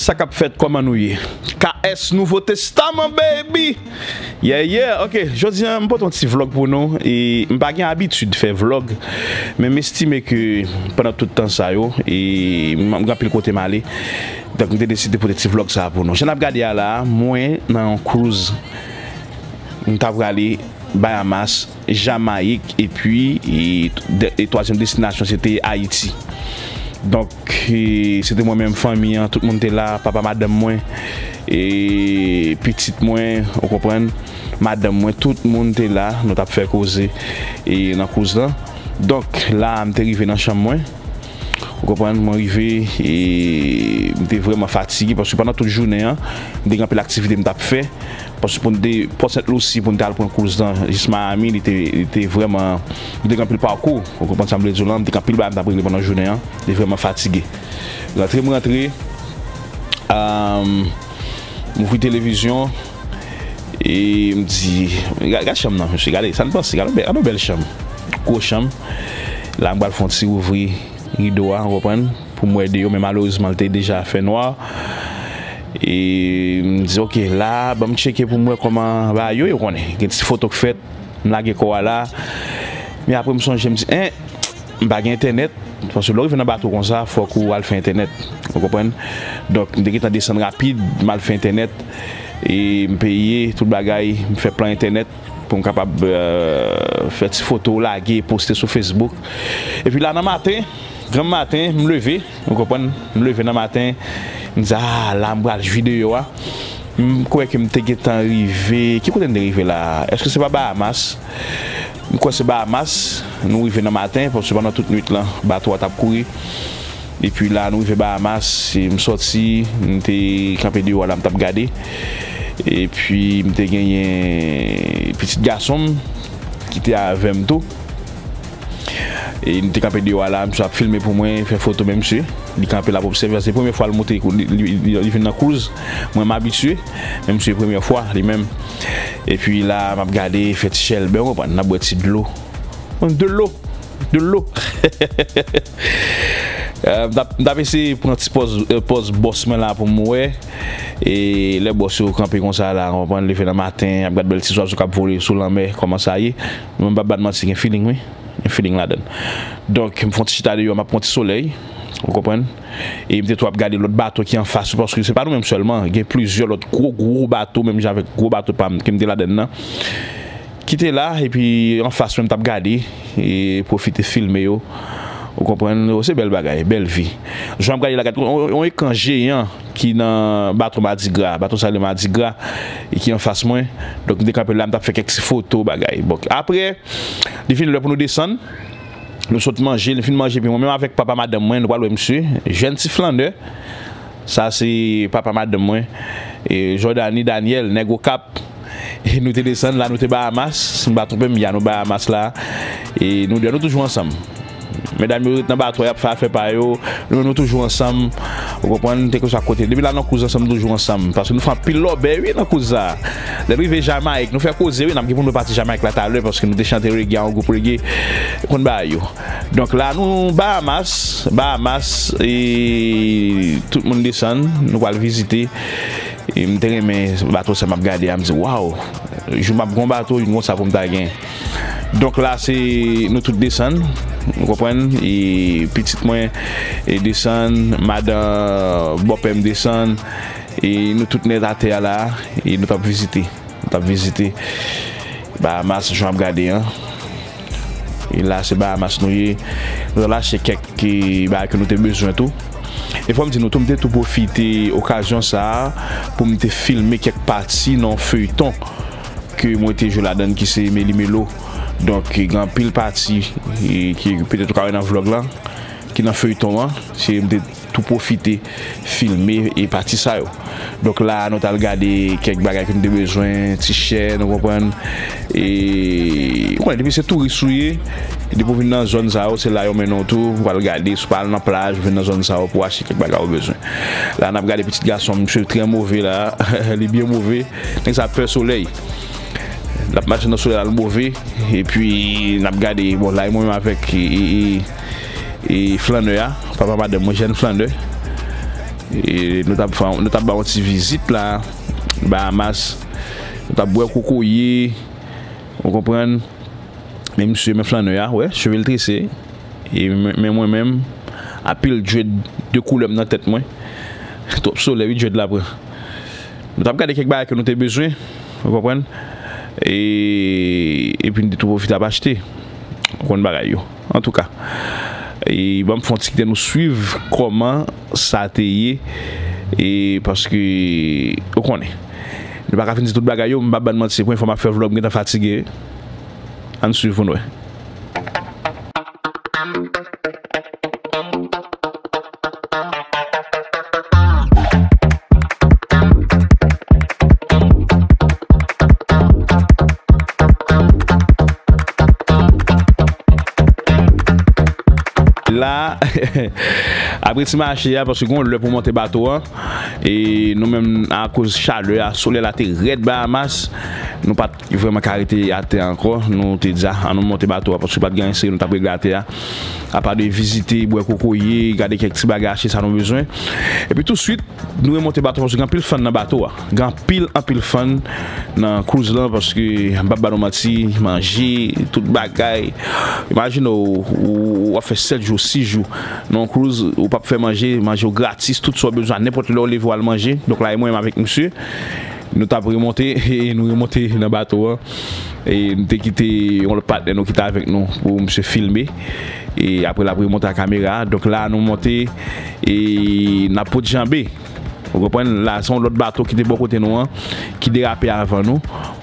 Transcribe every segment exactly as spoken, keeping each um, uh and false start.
Sa k ap fèt, kòman nou ye? K S Nouvo Testaman, baby! Yeah, yeah, ok, jodi a m pote yon ti vlog pou nou. E m pa gen abitid fè vlog, men m estime ke pandan tout tan sa yo, e m gen anpil kote m ale. Donk, m te deside pote ti vlog sa a pou nou. Jan n ap gade a la, mwen nan yon cruise. M ta prale Bahamas, Jamayik, epi, e, de- e twazyèm destinasyon, se te Ayiti. Donk, e, se te mwen menm, fanmi an, tout moun te la, papa madanm mwen, e pitit mwen, ou konprann, madanm mwen, tout moun te la, nou t ap fè koze, e, nan cruise lan. Donk, la, m te rive nan chanm mwen. Ou konprann, mwen rive, e m te vrèman fatige, paske pandan tout jounen an, m te gen anpil aktivite m t ap fè. Paske pou n te, Port Saint Lucie, pou n te al pran cruise lan jis Miami, li te, li te vrèman, li te gen anpil pakou. Ou konprann sa m vle di w lan, m te gen anpil bagay m t ap regle pandan jounen an, m te vrèman fatige. Rantre m rantre, um, m ouvri televizyon, e m di, gade, gade chanm nan, mesye, gade, sa n panse, gade, gade yon bèl chanm. Gwo chanm. La, m pral fè yon ti ouvri rido a, ou konprann, pou m wè deyò, men malerezman, l te deja fè nwa. E m di, ok, la, ban m tcheke pou m wè kòman bagay yo ye, ou konnen. Gen ti foto k fèt, m lage kò a la. Men apre, m sonje, m di, en, m pa gen entènèt. Paske lè w rive nan bato konsa, fòk ou al fè entènèt. Ou konprann? Donk, m te gentan desann rapid, m al fè entènèt. E m peye tout bagay, m fè plan entènèt pou m kapab, euh, fè ti foto, lage, poste sou Facebook. Epi la nan maten, granm maten, m leve, ou konprann, m leve nan maten, m di, ah, la m pral jwi deyò a. M kwè ke m te gentan rive, ki kote m te rive la? Èske se pa Bahamas? M kwè se Bahamas, nou rive nan maten, paske pandan tout nwit lan, bato a t ap kouri. Epi la, nou rive Bahamas, e m sòti, m te kanpe deyò a la, m t ap gade. Epi m te genyen pitit gason m ki te avè m tou. E nou te kanpe deyò a la, misye ap filme pou mwen, fè foto, men misye, li kanpe la ap obsève. Se premye fwa l monte, li, li, li, li vin nan cruise. Mwen, m abitye, men misye, premye fwa, li menm. Epi la, m ap gade, fè ti chèlbè, w konprann, n ap bwè ti dlo. De lo, de lo. Euh, m t ap, m t ap eseye pran ti pòz, euh, pòz bòs mwen la pou m wè. E lè bòs yo kanpe konsa la, w konprann, leve nan maten, ap gad bèl ti zwazo k ap vole sou lanmè, kòman sa ye. Mwen, m p ap ba n manti, gen feeling, wi. Gen feeling ladan l. Donk, m fè yon ti chita deyò, m ap pran ti solèy, ou konprann? E m te tou ap gade lòt bato ki anfas yo, paske se pa nou menm sèlman, gen plizyè lòt gwo, gwo bato, menm jan avèk gwo bato pa m ke m te ladan l nan. Ki te la, epi anfas mwen m t ap gade, e pwofite filme yo. Ou konprann? Yo, se bèl bagay, bèl vi. Jan m ap gade la, gade, yon, yon ekran jeyan ki nan bato Madigra, bato sale Madigra, e ki anfas mwen. Donk, m te kanpe la, m t ap fè kèk ti foto, bagay. Bon, apre, li vin lè pou nou desann. Nou sot manje, nou fin manje, epi mwen menm avèk papa madanm mwen, nou pral wè misye, jèn ti flannè. Sa se papa madanm mwen, e Jordany Daniel, nèg Okap. E nou te desann la, nou te Bahamas, si m pa twonpe m, ya nou Bahamas la. E nou de, nou toujou ansanm. Medam yo ret nan bato a, y ap fè afè pa yo. Nou, nou toujou ansanm. Ou konprann, kèlkeswa kote. Depi la nan cruise ansanm, nou toujou ansanm. Paske nou fè anpil lòbèy, wi, nan cruise sa. Lè n rive Jamayik, nou fè koze, wi, n ap gen pou nou pati Jamayik la talè, paske nou te chante reggae a yon gwoup reggae. Konn bagay yo. Donk la, nou Bahamas, Bahamas, e tout moun desann, nou pral vizite. E m te renmen bato sa m ap gade a, m di, waw, jou m ap gon bato, youn konsa pou m ta gen. Donk la, se nou tout desann, ou konprann, e pitit mwen, e desann, madan bòpè m desann, e nou tout nèt atè a la, e nou t ap vizite, nou t ap vizite Bahamas, jan w ap gade an. E la, se Bahamas nou ye. Nou t al achte kèk, e, bagay ke nou te bezwen tou. E fò m di nou tou, m te tou pwofite okazyon sa a pou m te filme kèk pati nan yon feyton ke mwen te jwe ladan l, ki se Meli Melo. Donk, gen anpil pati, e, ki petèt ou ka wè nan vlòg la, ki nan feyton an. Se, m te tou pwofite filme e pati sa yo. Donk la, nou t al gade kèk bagay ke nou te bezwen, ti chèn, ou konprann. E, ou konnen, depi se touris ou ye, depi w vin nan zòn sa yo, se la yo mennen w tou, pou w al gade, si w pa al nan plaj, ou vin nan zòn sa yo pou w achte kèk bagay ou bezwen. La, n ap gade pitit gason m, misye trè move la, li byen move. Nèg sa pè solèy. L ap mache nan solèy la, l move. Epi, n ap gade, bon, la, e mwen menm avèk, e, e, e, e flannè a, papa madanm mwen, jèn flannè. E nou t ap fè, nou t ap ba yon ti vizit la, Bahamas. Nou t ap bwè kokoye, ou konprann? Men misye, men flannè a, wè, cheve l trese. E men, men mwen menm, anpil dread de koulè m nan tèt mwen. Twòp solèy, wi, dread la pran. Nou t ap gade kèk bagay ke nou te bezwen, ou konprann? E, epi n te tou pwofite ap achte. Ou konn bagay yo. Antouka, e ban m fè yon ti kite nou swiv kòman sa te ye. E paske, ou konnen, nou pa ka fin di tout bagay yo, m p ap bann manti, se premye fwa m ap fè vlòg, m gentan fatige. Ann swiv pou n wè. La, apre ti mache a, paske gen yon lè pou monte bato a, e nou menm, akoz chalè a, solèy la te rèd Bahamas, nou pa t vrèman ka rete atè ankò. Nou te di, a, ann nou monte bato a, paske pa t gen anyen serye nou t ap regle atè a, apa de vizite, bwè kokoye, gade kèk ti bagay, achte sa nou bezwen. Epi tousuit, nou remonte bato a, paske gen anpil fann nan bato a. Gen anpil, anpil fann nan cruise lan, paske m p ap ba nou manti, manje, tout bagay. Imajine w, ou, w ap fè sèt jou, sis jou nan yon cruise, ou p ap fè manje, manje w gratis, tout sa w bezwen, nenpòt lè w leve w al manje. Donk la, e mwen menm avèk misye, nou t ap remonte, e nou remonte nan bato a. E nou te kite yon lòt patnè nou ki te avèk nou pou misye filme. E apre l ap remonte ak kamera a. Donk la, nou monte e n ap pot janbe. Ou konprann? La, se yon lòt bato ki te bò kote nou an, ki derape avan nou.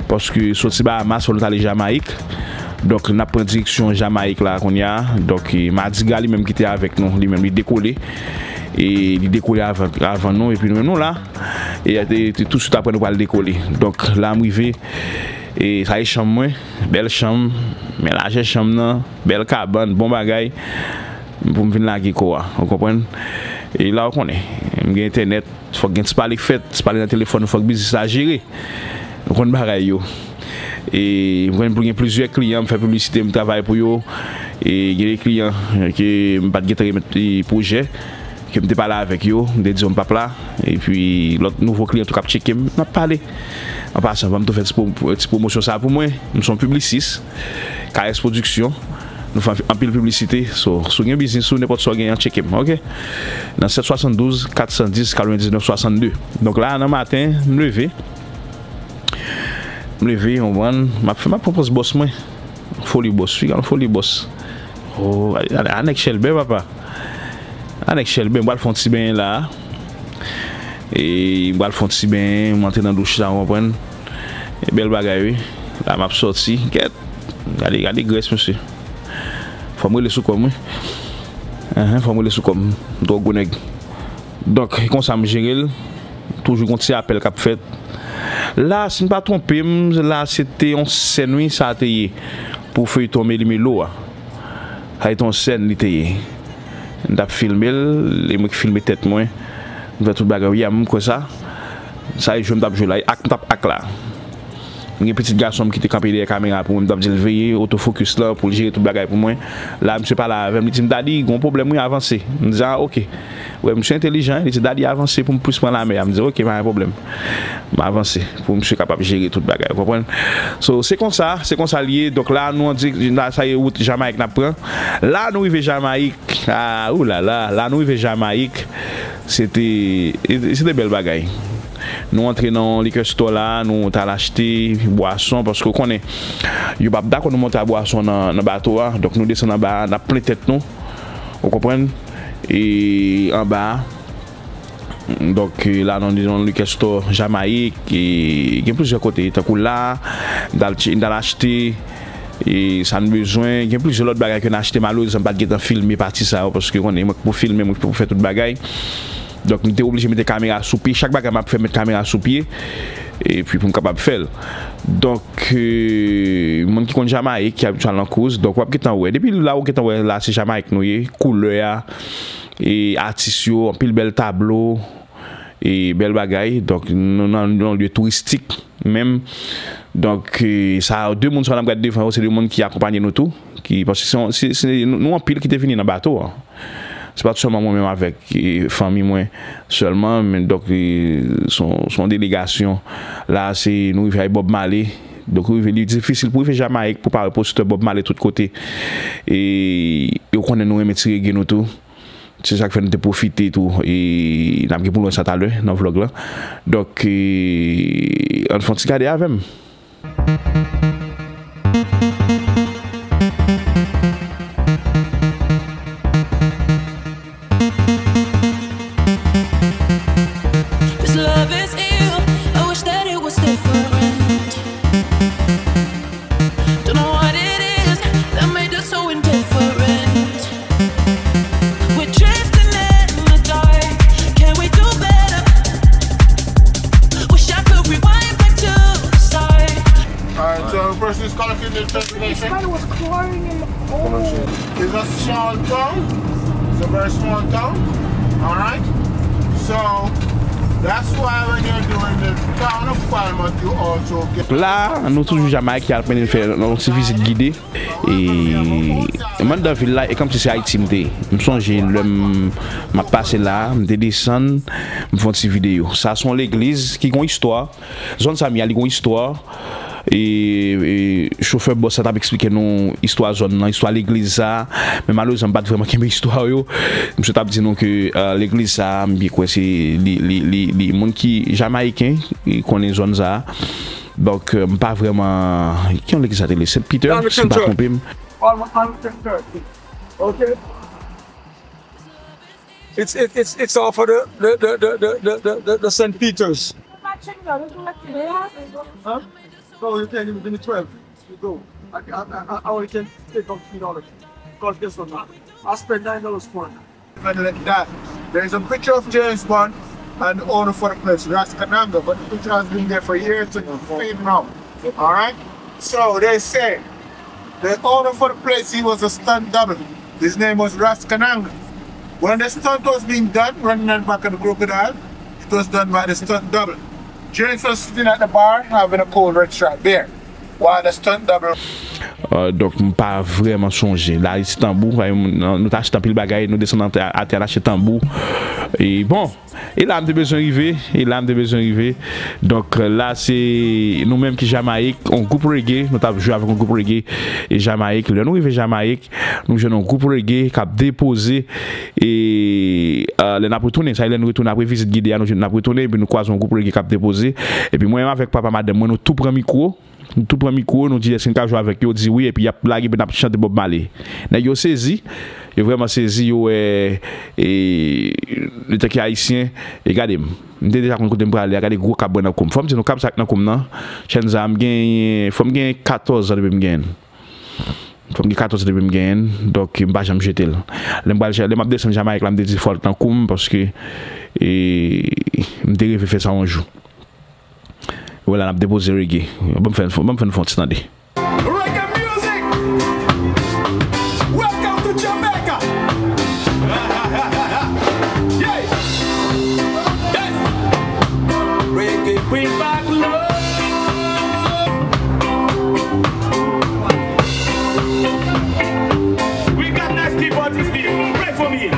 Paske soti Bahamas, fò nou t ale Jamayik. Donk, n ap pran direksyon Jamayik la kounye a. Donk, e, Madiga li menm ki te avèk nou, li menm, li dekole. E li dekole avan, avan nou, epi nou menm nou la. E, e, e touswit apre nou pral dekole. Donk, la m rive, e sa e chanm mwen, bèl chanm, men lajè chanm nan, bèl kabann, bon bagay, pou m vin lage kò a, ou konprann? E la ou konnen, m gen entènèt, fòk gen ti pale k fèt, ti pale nan telefòn, fòk biznis la jere. Ou konn bagay yo. E m konn pou gen plizyè kliyan, m fè piblisite, m travay pou yo. E gen de kliyan ke m pa t gentan remèt, e, pwojè, ke m te pale avèk yo, m te di yo m p ap la. Epi lòt nouvo kliyan tou k ap tcheke m, n ap pale. An pasan, ban m tou fè ti pwo-, ti pwomosyon sa pou mwen. M se yon piblisis, K S Production. Nou fè anpil piblisite. So, si w gen biznis ou, nenpòt sa w genyen, tcheke m, oke? Nan sèt swasanndouz, kat san dis, katrevendiznèf swasannde. Donk la, nan maten, m leve. M leve, w konprann? M ap fè, m ap pran pòz bòs mwen. Foli bòs, wi, gade foli bòs. Oh, a, a, a nèg Chèlbè, papa. A nèg Chèlbè, m pral fè yon ti benyen la. E m pral fè yon ti benyen, m antre nan douch la, w konprann? E bèl bagay, wi. La, m ap sòti. Gèt. Gade, gade grès, mesye. Fò m rele sou kò m, wi. Enhen, fò m rele sou kò m. M twò gwo nèg. Donk, e konsa m jere l. Toujou gon ti apèl k ap fèt. La, si m pa twonpe m, la se te yon sèn, wi, sa te ye. Pou feyton Meli Melo a. Sa te yon sèn li te ye. M t ap filme l, e mwen ki filme tèt mwen. M fè tout bagay, wi, a m kwè sa. Sa e jwe m t ap jwe la, e ak m t ap ak la. M gen pitit gason m ki te kanpe dèyè kamera pou mwen, m t ap di l veye otofokis lan pou l jere tout bagay pou mwen. La, misye pale avè m, li di m, "Daddy, gon pwoblèm wi, avanse." M di, "A, oke." Wè, misye entelijan, li di, "Daddy, avanse pou m plis pran lamè a." M di, "Oke, pa gen pwoblèm." M avanse pou misye kapab jere tout bagay, ou konprann? So, se konsa, se konsa l ye. Donk la, nou an dirèk, la, sa e wout Jamayik n ap pran. La, nou rive Jamayik. A, ou la la, la nou rive Jamayik. Se te, se te bèl bagay. Nou antre nan yon liquor store la, nou t al achte bwason, paske w konnen, yo p ap dakò nou monte a bwason nan, nan bato a. Donk, nou desann anba a, n ap plen tèt nou. Ou konprann? E anba a. Donk, e, la, nan yon liquor store Jamayik, e, gen plizyè kote. Tankou la, n t al tche-, n t al achte, e, sa n bezwen. Gen plizyè lòt bagay ke n achte. Malerezman, m pa t gentan filme pati sa yo, paske, konnen, mwen k pou filme, mwen k pou fè tout bagay. Donk, m te oblije mete kamera sou pye. Chak bagay m ap fè, m met kamera sou pye. Epi, pou m kapab fè l. Donk, e, moun ki konn Jamayik, ki abitye al nan cruise, donk, w ap gentan wè. Depi la, ou gentan wè, la, se Jamayik nou ye. Koulè a, e atis yo, anpil bèl tablo, e bèl bagay. Donk, nou nan yon lye touristik menm. Donk, e, sa, de moun sa n ap gade devan yo, se de moun ki akonpanye nou tou. Ki, paske se, se, se, nou, nou anpil ki te vini nan bato a. Se pa t sèlman mwen menm avèk, e, fanmi mwen sèlman, men donk, e, se yon, se yon delegasyon. La, se nou rive ak Bob Marley. Donk, rive, li difisil pou rive Jamayik pou pa wè postè Bob Marley tout kote. E, e ou konnen nou renmen ti reggae nou tou. Se sa k fè nou te pwofite tou. E n ap gen pou nou wè sa talè nan vlog la. Donk, e, ann fè yon ti gade avè m. This love is ill. I wish that it was different. Don't know what it is that made us so indifferent. We're drifting in the dark. Can we do better? Wish I could rewind back to the start. Alright, so the person is collecting the information. This guy was crying in the hole. It's a small town. It's a very small town. Alright? So, that's why when you're doing the town of Falmouth, you also get. La, nou toujou Jamayik, y ap mennen fè yon ti vizit gide. E m anndan vil la, e kòmsi se Ayiti m te ye. M sonje lè m, m ap pase la, m te desann, m fè yon ti videyo. Sa se yon legliz ki gen yon istwa. Zòn sa m ye a, li gen yon istwa. E, e chofè bòs la t ap eksplike nou istwa zòn nan, istwa legliz sa. Men malerezman, m pa t vrèman kenbe istwa yo. Misye t ap di nou ke, e, legliz sa, m byen kwè se li, li, li, li, moun ki jamayiken, ki konnen zòn sa. Donk, e, m pa vrèman, ki yon legliz sa te rele? Saint Peter, si m pa twonpe m. Almost one hundred thirty. Okay. It's, it, it's, it's all for the, the, the, the, the, the, the, the Saint Peters. Huh? No, you can't even give me twelve. You go. I, I, I, I only can take out three dollars. Because guess what? I spend nine dollars for it. Even like that. There is a picture of James Bond and the owner for the place, Ras Kananga, but the picture has been there for years and fade now. All right? So they say the owner for the place, he was a stunt double. His name was Ras Kananga. When the stunt was being done, running on the back of the crocodile, it was done by the stunt double. James was sitting at the bar having a cold Red Stripe beer. While the stunt double. Euh, donk, m pa vrèman sonje. Lari ti tanbou, nou te achte anpil bagay, nou desann atè, atè, n achte tanbou. E bon, e la m te bezwen rive, e la m te bezwen rive. Donk, la se nou menm ki Jamayik, yon gwoup reggae, nou t ap jwe avèk yon gwoup reggae e Jamayik. Lè nou rive Jamayik, nou jwenn yon gwoup reggae k ap depoze, e, euh, lè n ap retounen, sa e lè nou retounen apre vizit gide a, nou jwenn, n ap retounen, epi nou kwaze yon gwoup reggae k ap depoze. Epi mwen menm avèk papa madanm mwen, nou tou pran mikwo. Nou tou pran mikwo, nou di èske n ka jwe avèk yo, yo di wi, epi y ap lage, epi n ap chante Bob Marley. Nèg yo sezi, yo vrèman sezi, yo wè, e, antanke Ayisyen, e gade m. M te deja konn kote m prale a, gade gwo kab mwen nan kou m. Fò m di nou kab sa k nan kou m nan, chèn sa a m genyen, fò m genyen katòz zan depi m genyen l. Fò m gen katòz zan depi m genyen l, donk m pa janm jete l. Lè m pral, lè m ap desann Jamayik la, m te di fò l t nan kou m, paske, e, m te reve fè sa yon jou. Wè la, n ap depoze reggae. Ban m fè, ban m fè n fè yon ti tande. Reggae music. Welcome to Jamaica. Yeah. Yes. Reggae bring back love. We got nasty bodies here. Pray for me.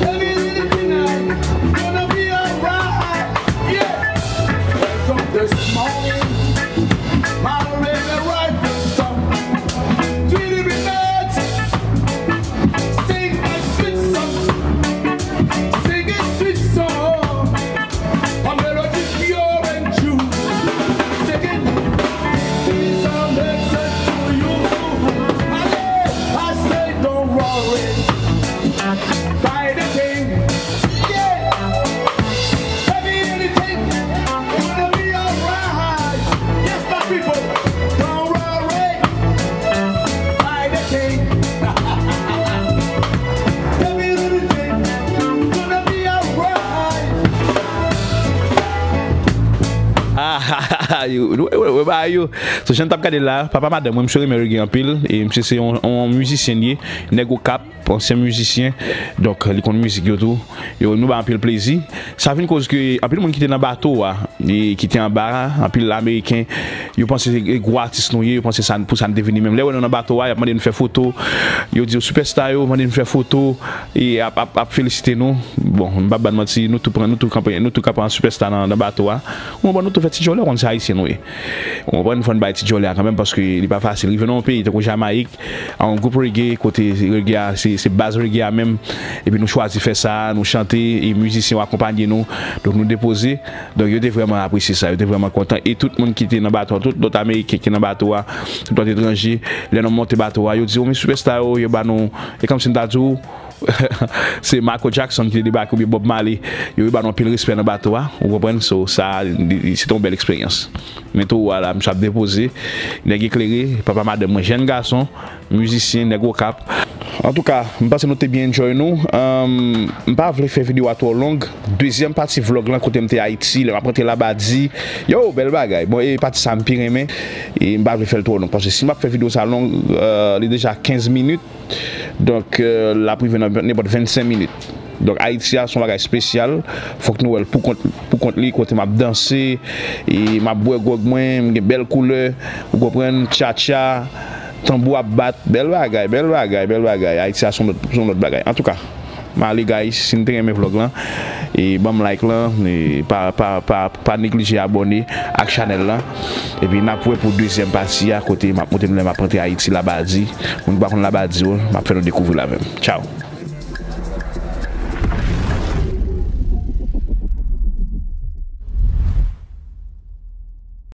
Baby, tonight gonna be alright. Yeah. Wake up this morning, my baby right Yo, yo, yo, yo, ba yo. So, jan n t ap gade la, papa madanm mwen, misye renmen reggae anpil. E misye se yon, yon mizisyen li ye, nèg Okap, ansyen mizisyen. Donk, li konn mizik yo tou. Yo, nou ba anpil plezi. Sa vin koz ke anpil moun ki te nan bato a, e ki te anba a, anpil Ameriken, yo panse se gwo atis nou ye, yo panse sa, pou sa n te vini menm. Lè yo wè nou nan bato a, y ap mande n fè foto. Yo di yo sipèsta yo, mande n fè foto, e ap, ap, ap felisite nou. Bon, m p ap ba n manti, nou tou pran, nou tou kanpe, nou tou kanpe an sipèsta nan, nan bato a. Ou konprann, nou tou fè ti djòlè, konn se ayisyen nou ye. Ou konprann, fò n bay ti djòlè a kanmenm, paske li pa fasil. Rive nan yon peyi tankou Jamayik, a yon gwoup reggae, kote reggae a, se, se baz reggae a menm. Epi nou chwazi fè sa, nou chante, e mizisyen yo akonpanye nou. Donk nou depoze. Donk yo te vrèman apresye sa, yo te vrèman kontan. E tout moun ki te nan bato a, tout lòt Ameriken ki nan bato a, tout lòt etranje, lè nou monte bato a, yo di, "O, men sipèsta yo, yo ba nou," e kòmsi m ta di w, se Michael Jackson ki te debake oubyen Bob Marley. Yo, yo ba nou anpil respè nan bato a, ou konprann? So, sa, li, li, se te yon bèl eksperyans. Men towo a la, misye ap depoze. Nèg eklere, papa madanm mwen, jèn gason, mizisyen, nèg Okap. Antouka, m panse nou te byen enjoy nou. Ahn, m pa vle fè videyo a twò long. Dezyèm pati vlòg lan kote m te Ayiti, lè m ap rantre Labadi. Yo, bèl bagay. Bon, e pati sa m pi renmen. E m pa vle fè l twò long. Paske si m ap fè videyo sa long, euh, li deja kenz minit. Donk, euh, l ap rive nan nenpòt vennsenk minit. Donk, Ayiti a se yon bagay espesyal. Fòk nou wè l pou kont, pou kont li, kote m ap danse, e m ap bwè gwòg mwen, m gen bèl koulè, ou konprann, tchatcha, tanbou ap bat, bèl bagay, bèl bagay, bèl bagay. Ayiti a se yon lòt, se yon lòt bagay. Antouka, m ale, guys, si n te renmen vlòg lan, e ban m like lan, e pa, pa, pa, pa neglije abòne ak chanèl lan. Epi n ap wè pou dezyèm pati a, kote m ap montre nou lè m ap rantre Ayiti, Labadi. Moun ki pa konn Labadi yo, m ap fè nou dekouvri la menm. Tchao.